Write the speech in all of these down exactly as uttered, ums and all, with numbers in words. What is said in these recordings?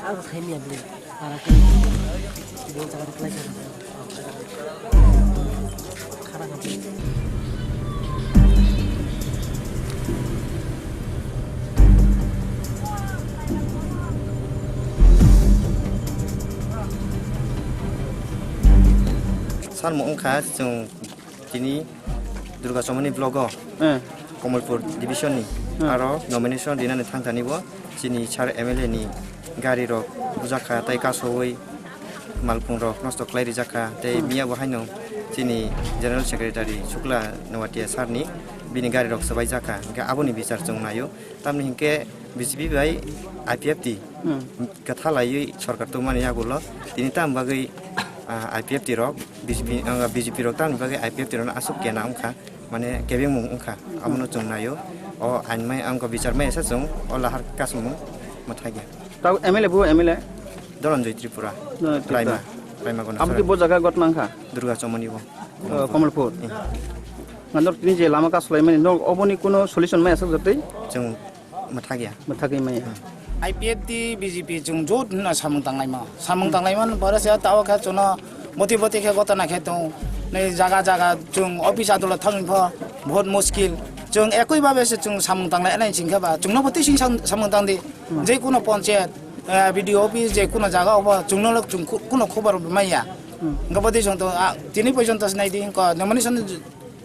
Ako khaimya bwlwi para khe bo jaga rw khlai kha. Khara kha. Salmo wngkha chwng tini Durga Chomoni block o, eh, Kamalpur division ni, eh, aro nomination rinani thangthani bo chini sir M L A ni gari rok bujakha tei kasowi malpung rok nosto khlai rijakha tei, hmm, miya bo haino chini General Secretary Shukla Noatia sir ni bini gari rok swbai jakha, hingkhe aboni bichar chwng naio. Tamni hinkhe B J P bai I P F T, hmm, kwtha laiwi sorkar tongmani yagulo tini tam bagwi, ah, I P F T rok, B J P, ah, B J P rok tamni bagwi I P F T rokno aswk kena wngkha, mane kebengmung wngkha, abono chwng naio. O ain mai, ang bichar mai sa chwng o lahar kasumung mwthagya. Tau M L A bo M L A? Dhananjoy Tripura. Dhananjoy Tripura. Raima, Raima Gonasara. Abo khe bo jaga ghotna wngkha? Durga Chomoni bo. Oh, Kamalpur. Hmm. Nganor tini je lama kaslaimani, no oboni kuno solution mai aswk jotoi? Chwng mwthagya. Mwthagwi maya. Hmm. I P F T, B J P chwng jot hwnna samung tanglaima. Samung, hmm, tanglaima pore se tao khe chwngno boti boti khe gotana khe tong. Nei jaga jaga chwng office adola thangni pho bahut muskil. Chwng ekoi babe se chwng samung tanglai nai singkhe ba chwngno boti sing sam-, samung tangdi. Hmm. Je kuno panchayat, eh, B D O office je kuno jaga obo chwngno lok chwng ku-, kuno khobor maya. Hmm. Hwnkhe boti chwng to, ah, tini porjonto se naidi ko nomination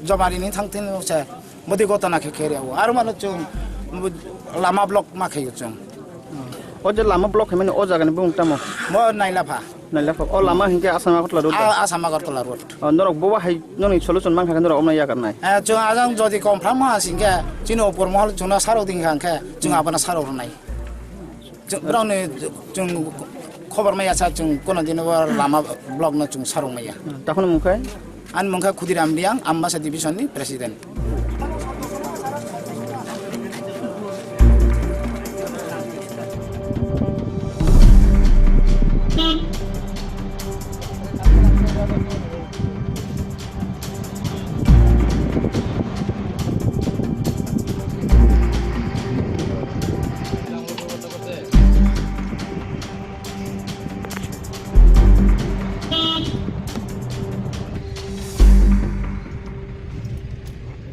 joma rini thang thini se bwtwi gotana khe khe rw. Aro mano chwng lama block ma khaio chwng. O je lama block khaimani o jagani bumung tamo? Mo Nailapha. Nailapha. O lama hinkhe Assam Agartala road da? A, Assam Agartala road. O, norok bobo hai noni solution mankha khe norok omno yakarnai? Eh, chwng ajang jodi confirm ma singkhe chini upor mohol chwngno sarok dingkha hwnkhe chwng, hmm, abono sarok rwnai. Chwng, borokni chwng khobor maya sa, chwng kono dino bo lama block no chwng sarok maya. Takhwno mungkhai? Ani mungkha Khudiram Riang, Ambasa division ni president.